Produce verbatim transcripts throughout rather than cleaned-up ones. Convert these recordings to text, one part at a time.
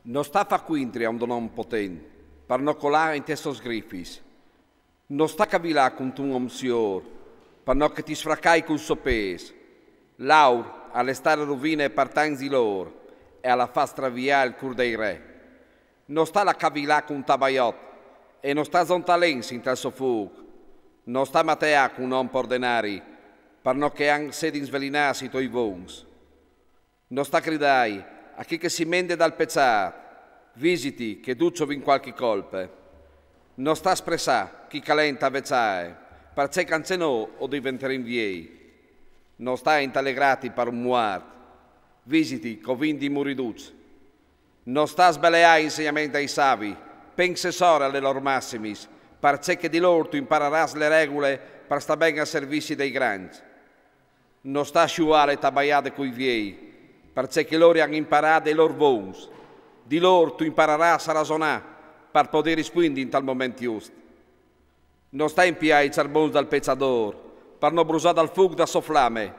No sta fâ cuintri a un don om potent, par no colâ intes sôs grifis. No sta cavilâ cuntun om siôr, par no che ti sfracai cul so pês. L'aur al è stade ruvine par tancj di lôr e al à fat straviâ il cûr dai re. No sta lâ cavilâ cun tabaiot e no sta zontâ lens intal so fûc. No sta mateâ cun om por denari, par no che a sedin svelinâts i toi vons. No sta cridâi a chi che si mende dal peçât: visiti che dut o vin cualchi colpe. No sta spressâ chi che al è inta veçae, parcè che ancje nô o diventarìn viei. No sta intalegrâti par un muart: visiti che o vin di muri ducj. No sta sbeleâ i insegnaments dai savi, pense sore a lis lôr massimis, parcè che di lôr tu impararâs lis regulis par stâ ben al servizi dai grancj. No sta sciuâ lis tabaiadis cui viei, parcè che lôr i àn imparât dai lôr vons. Di lôr tu impararâs a rasonâ, par podê rispuindi intal moment just. No sta impiâ i cjarbons dal peçadôr, par no brusâ dal fûc da sô flame.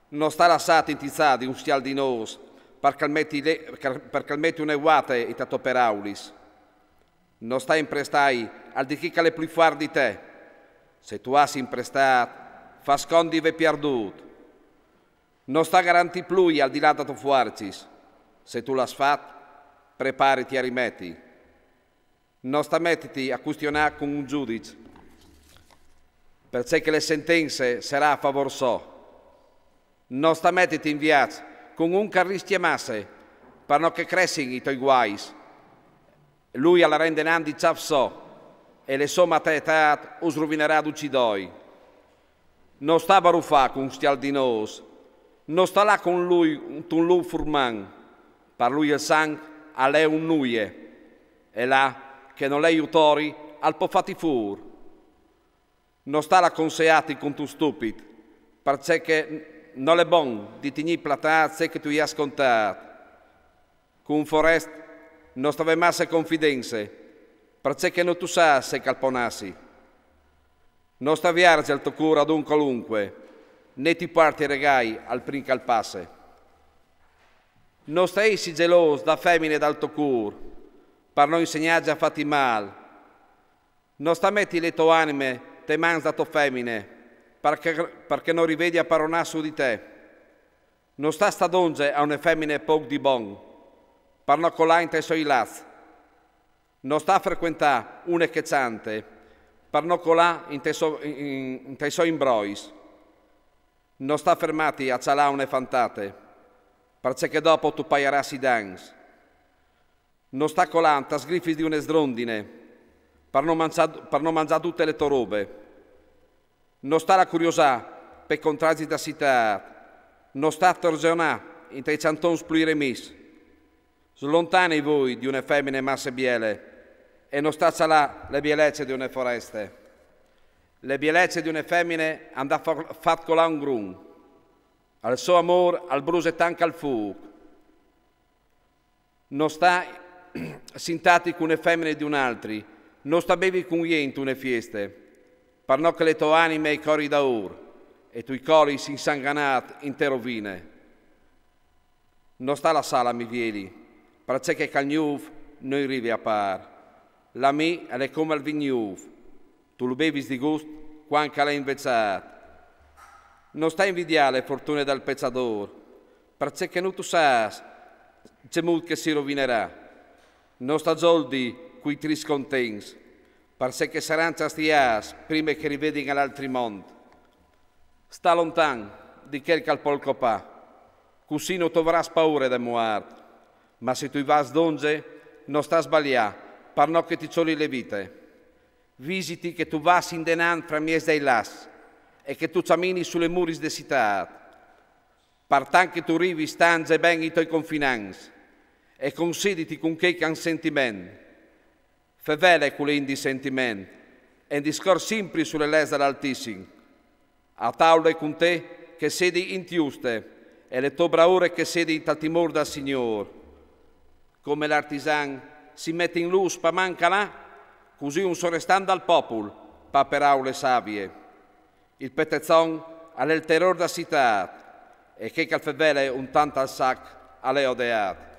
No sta lassâti intizâ di un stial di nôs, par che al meti le-, par che al meti une vuate intas tô peraulis. No sta imprestâi al di chi che al è plui fuart di te. Se tu âs imprestât, fâs cont di vê pierdût. No sta garantî plui al di là das tôs fuarcis. Se tu lu âs fat, prepariti a rimeti. No sta metiti a custionâ cun un judiç, parcè che la sentence sarà a favôr so. No sta metiti in viaç cun un che al riscje masse, par no che a cressin i toi guais. Lui al arà indenant di cjâf so, e la sô mataetât us ruvinarà ducj i doi. No sta barufâ cun un stial di nôs, no sta lâ cun lui intun lûc furmant. Par lui il sanc al è un nuie, e là che nol è jutori al pò fâti fûr. No sta lâ a conseâti cuntun stupit, parcè che nol è bon di tignî platât ce che tu i âs contât. Cun un forest no sta vê masse confidence, parcè che no tu sâs ce che al pò nassi. No sta viarzi il to cûr ad un colunque, né ti puarti regâi al prin che al passe. No sta jessi gjelôs da femine dal to cûr, par no insegnâi a fâti mâl. No sta meti la tô anime tes mans da tô femine, par che, par che no rivedi a paronâ su di te. No sta stâ dongje a une femine pôc di bon, par no colâ intai soi laçs. No sta frecuentâ une che e cjante, par no colâ intai so-, in, in, intai soi imbrois. No sta fermâti a cjalâ une fantate, parcè che dopo tu paiarâs i dans. No sta colâ intas grifis di une sdrondine, par no mangjâ, par no mangjâ dute la tô robe. No sta lâ a curiosâ pes contrats da citât, no sta torzeonâ intai cjantons plui remits. Slontanei voi di une femine masse biele, e no sta cjalâ la bielece di une foreste. La bielece di une femine a 'nd à fa-, fat colâ un grum. Al so amôr al bruse tant che il fûc. No sta sintâti cun une femine di un altri, no sta bevi cun jê intune fieste, par no che la tô anime i cori daûr, e tu i colis insanganât inte rovine. No sta lassâ l'ami vieli, parcè che chel gnûf no i rive a pâr. L'ami al è come il vin gnûf, tu lu bevis di gust cuant che al è inveçât. No sta invidiâ la fortune dal peçadôr, parcè che no tu sâs cemût che si rovinarà. No sta zoldi cui triscj contents, parcè che a saran cjastiâts prime che a rivedin al altri mont. Sta lontan di chel che al pol copâ, cussì no tu vavrâs pôre de muart. Ma se tu i vas dongje, no sta sbaliâ, par no che ti cjoli la vite. Visiti che tu vas indenant framieç dai laçs, e che tu cjaminis su lis muris de citât, par tant che tu rivis tant e ben i toi confinants, e considiti cun chei che a àn sentiment. Fevele cul int di sentiment, e discors simpri su la leç dal Altissim. A taule cun te che a sedi int juste, e la tô braure che a sedi intal timôr dal Signôr. Come l'artisan si met in lûs pa man calâ, cussì un sorestant dal popul pa paraule savie. Il peteçon al è il terôr da citât, e chel che al fevele un tant al sac al è odeât.